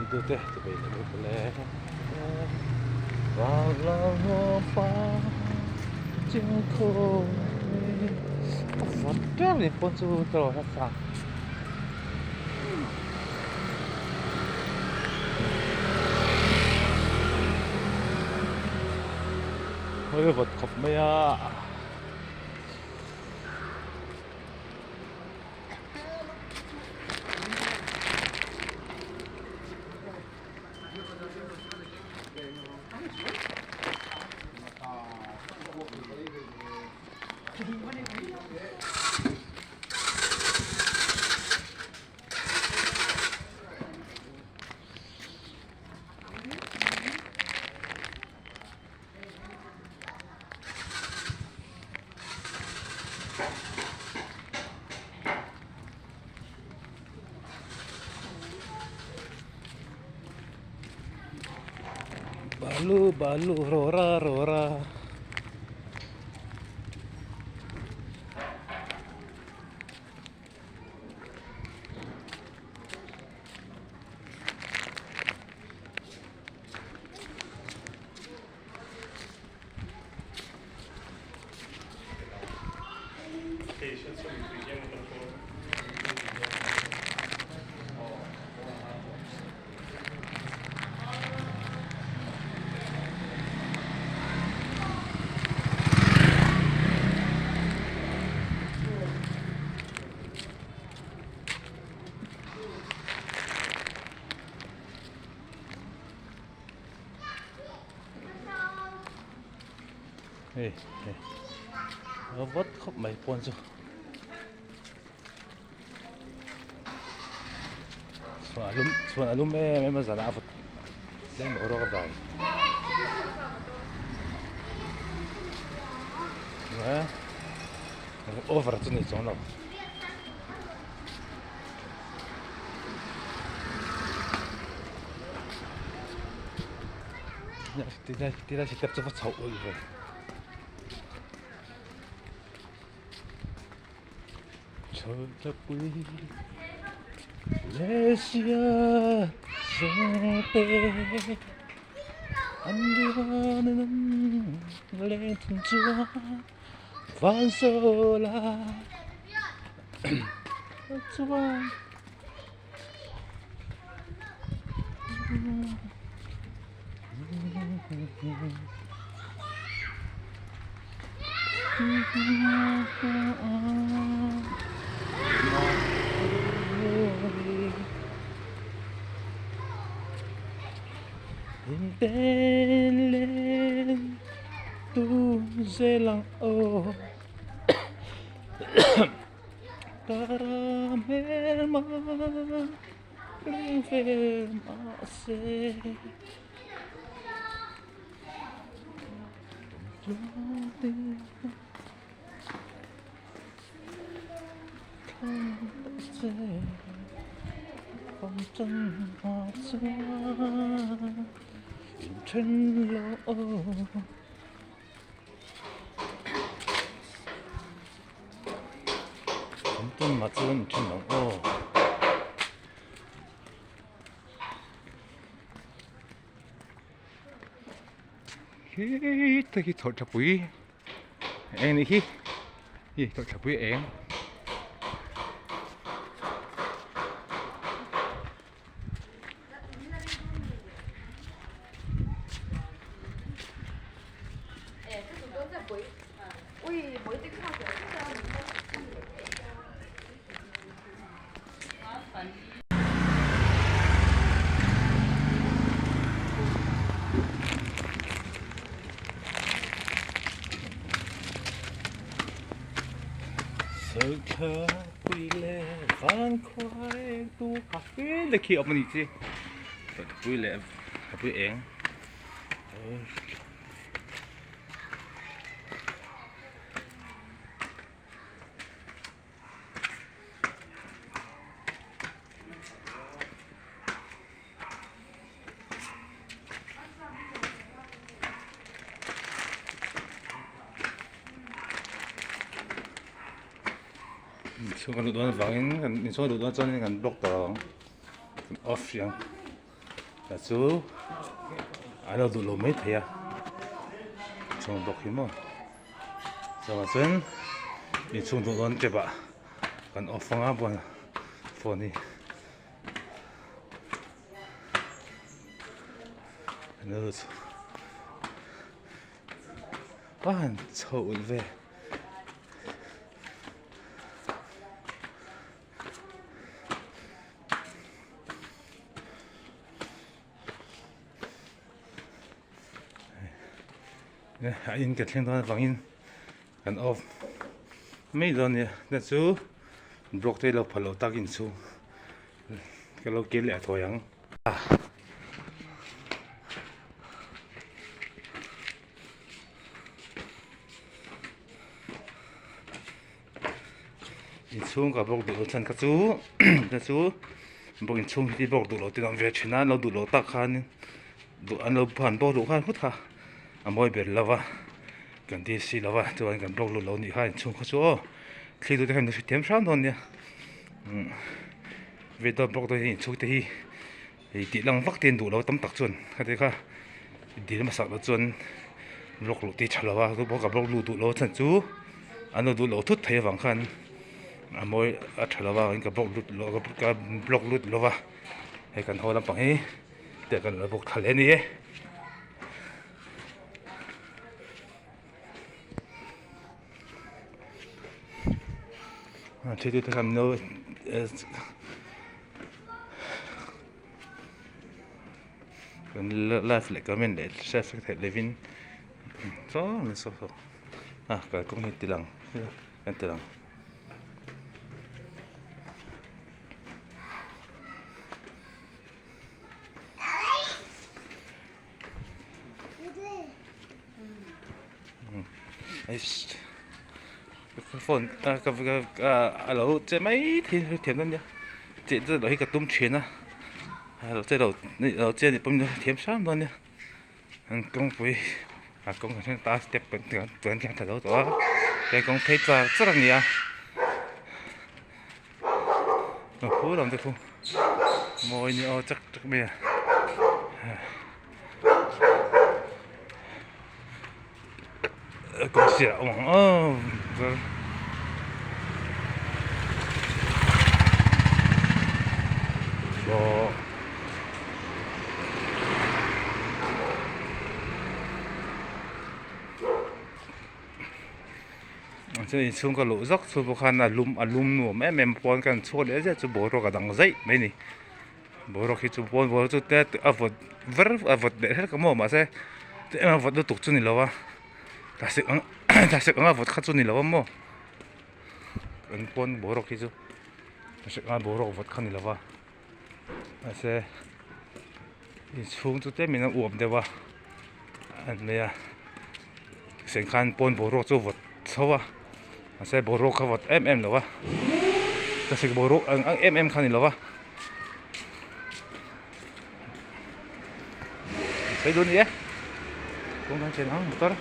Titute chibai leh lut le Vanlalnuampa chingkhaw a vawt ṭeuh ni pawn chu ka lo hre sa. Hawi a vawt khawp mai a. Balu balu rora rora. Hei hei a vawt khawp mai pawn chu chhuan a lum chhuan a lum em em a zanah a vawt tlem boruak a vai over chu ni chuang lo. Tilai step chu va chhoh ulh ve. Chhawltlapui leh sia zawngte an duanin an leng thung chuan Vanzawla chuan. Caramel leng ve mahse Inthen lo. Tum mah chu an then ang aw. Khi te khi chhawrh tha pui eng nih khi hi chhawrh tha pui eng. Sawrthla-pui leh vankhua eng tu kha hmel te khi a awm a ni chi Sawrthla-pui leh thlapui eng. Inchhung kan luh dawn avangin kan inchhung a luh dawn chuanin kan block tawh ang kan off hrih ang. Tah chu an lo duh lo mai thei a chhung bawk hi maw chuvangah chuan inchhung duh dawn tep ah kan off anga phone hi. A han chho ulh ve. A in ka thleng dawn avangin kan off mai dawn nia na chu block te lo phal loh tak inchhung ka lo kir leh a thawi ang. Inchhung ka bawk duh loh chhan kha chu te chu bawk inchhung hi bawk duh loh te an awm ve thin a an lo duh loh tak khanin duh an lo han bawk duh khan hut kha a mawi ber lo va kan ti si lo va chuan kan bawk lut lo nih kha inchhung kha chu aw thli duh te khan hrethiam hram dawn nia video bawk dawn hian inchhung te hi Hei tih lang vak te an duh lo tam tak chuan khati kha dil hmasak loh chuan block luh te hi tha lo a chu pawh ka block luh duh lo chhan chu an lo duh lo thut thei avang khan a mawi a tha lo a ka block lut lo ka block lut lo va hei kan haw lampang hi te kan lo bawk thla leh a ni e. Kan live leh comment leh share sak theih lovin chuan saw saw a kalkawng hi ti lang kan ti lang. Phone a lo che mai thei thiam dawn nia cheh chu hi ka tum thin a a lo che lo lo che anih pawhin thiam hram dawn nia an kawngpui a kawng ah hian ta step kan kan thleng thla zo tawh a he kawng phei char char a ni a a phur ang te khu mawi ni aw chak chak mai a. Kawng sirah a awm ang aw chuan inchhung ka luh zawk chu pawh khan a lum a lum nuam em em pawn ka han chhuak leh zet chu boruak a dang zaih mai a ni. Boruak hi chu pawn boruak chu te a vawt ver a vawt leh hlek a maw mahse eng a vawt lutuk chu ni lo a thlasik ang thlasik anga vawt kha chu ni lo a maw kan pawn boruak hi chu thlasik anga boruak vawt kha ni lo va mahse inchhung chu tlem in a uap deuh a a ni a sen khan pawn boruak chu a vawt chho a mahse boruak kha vawt em em lo a thlasik boruak ang ang em em kha a ni lo va sawi duh a ni e kawng dang chen ang motor.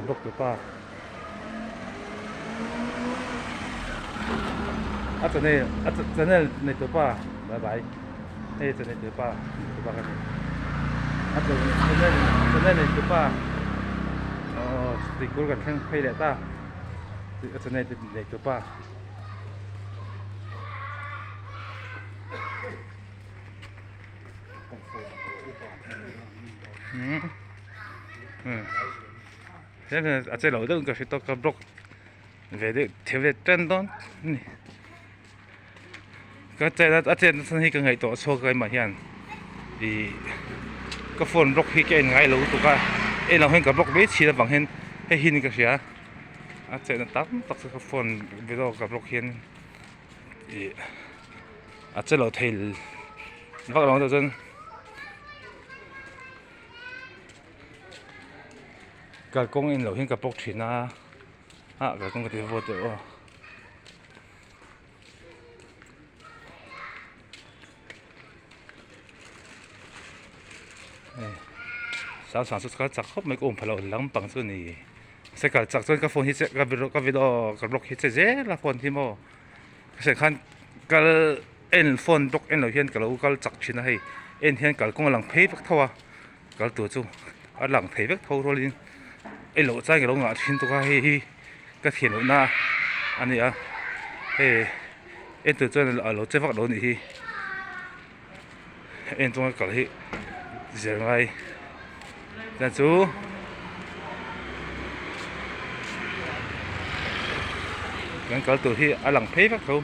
Bawk tupa a channel a channel nei tupa bye bye hei channel tupa tupa ka ni a channel channel nei tupa aw tuikur kan thleng phei leh ta a channel nei tupa. A che lo deuh ka hre tawk ka block ve deuh thei ve tan dawn a ni ka chet a chet na chhan hi ka ngaihtuah chhuak a keimah hian ih ka phone block hi ka en ngai lo lutuk a en loh hian ka block mai thin avang hian hei hi ni ka hria a chet na tam tak chu ka phone video ka block hian ih a che lo thei vak lo chuan. Kalkawng en loh hian ka pawk thin a ah kalkawng ka ti vawt teh aw. Hei Sang sang chu kal chak khawp mai ka um pha loh lampang chu a ni. Se kal chak chuan ka phone hi che ka video ka video ka block hi che zel a phone hi maw ka hriat khan kal en phone block en loh hian ka lo kal chak thin a hei en hian kalkawng a lang phei vek tho a kal tur chu a lang thei vek tho rualin en loh chuan ka lo ngah thin tuk a hei hi ka thian loh na a ni a hei en tur chuan a lo che vak lo a nih hi. En chunga kal hi zir ngai chuan chu kan kal tur hi a lang phei vek tho.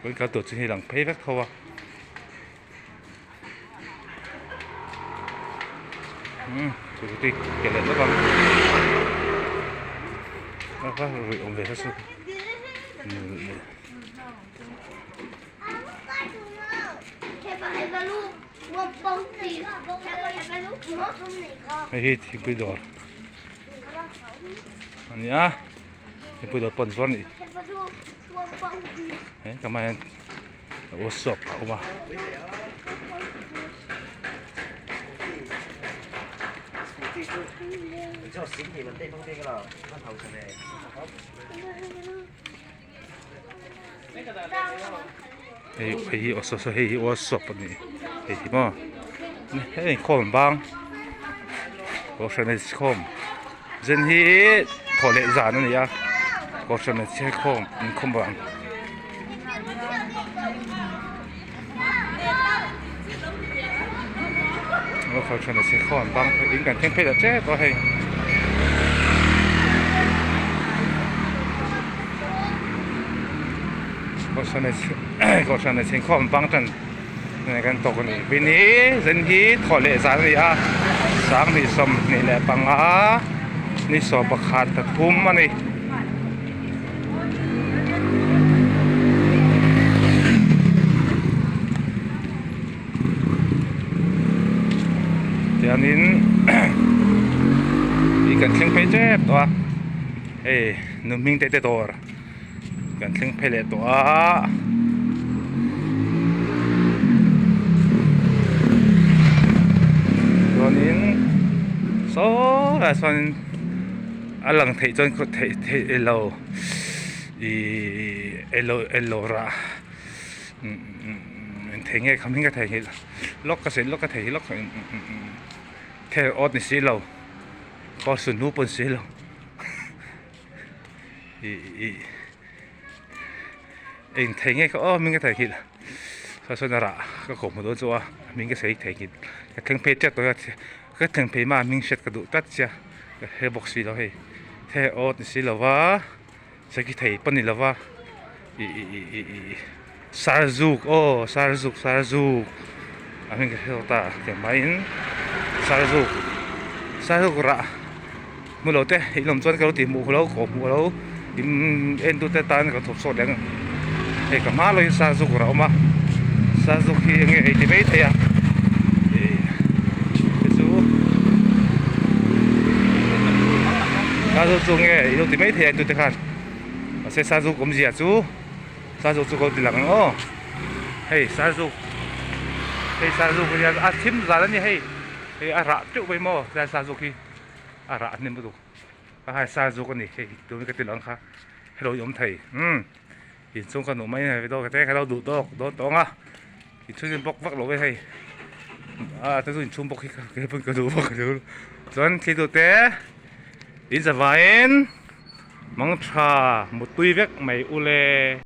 Kan kal tur chu hei lang phei vek tho a umm scooty ke leh lawk ang a kha ruih awm ve hla chu hei hi thingpui dawr a ni a. Mipui dawr pawh an zuar nih he ka hmaiah hian workshop a awm a. Hei hei hi hei hi workshop a ni hei hi maw hei inkhawm bang kohhran inkhawm zen hi thawh leh zan a ni a kohhran inkhawm inkhawm bang. Kohhran inkhawm bang in kan thleng phei ta tep a hei. Kohhran leh thingkhawm bang tan kan tawk a ni. Vini zen hi thawh leh zan a ni a sanghnih 25 ni 11 pathum a ni. Tianin ih kan thleng phei tep tawh a hei nu hming te te dawr. Kan thleng phei leh tawh a. Chuanin saw lai sawn a lang theih chuan khaw theih theih elo ihh elo elo rah umm thei nge kha hming ka theihnghilh lawk ka sawi lawk ka theihnghilh lawk thel awt ni si lo kawr sunu pawh ni si lo. Ih eng thei nge kha aw hming ka theihnghilh saw sawn a rah ka kawh hmu dawn chu a hming ka sawi theihnghilh ka thleng phei tep tawh a ka thleng phei hma hming hriat ka duh tlat sia ka hre bawk si lo hei the awt ni si lo va seki thei pawh ni lo va ih ih ih ih ih sarzuk aw sarzuk sarzuk a hming ka hre tawh ta tiang hmaiin sarzuk sarzuk rah. Hmu lo te in awm chuan ka lo tih hmuh lo kawh hmuh lo in en tu te tan ka thawk sawt leh ang hei ka hma lawin sazuk a awm a sazuk hi enge ei ti mai thei a ih te chu sazuk chu enge ei lo ti mai thei a en tu te khan mahse sazuk awmzia chu sazuk chu ka lo ti lang ang aw hei sazuk hei sazuk hi a thim zan a ni hei hei a rah teuh mai maw tlai sazuk hi. A rah hnem lutuk a hai sa zawk a ni hei tun ka ti lo ang kha hello i awm thei umm inchhung ka nuh mai a video te ka lo duh tawk dawn tawng a inchhung hi bawk vak lo e hei a te chu inchhung bawk hi ka pawn ka duh vak lo chuan thil duh te in zavaiin mangtha mutui vek mai ule.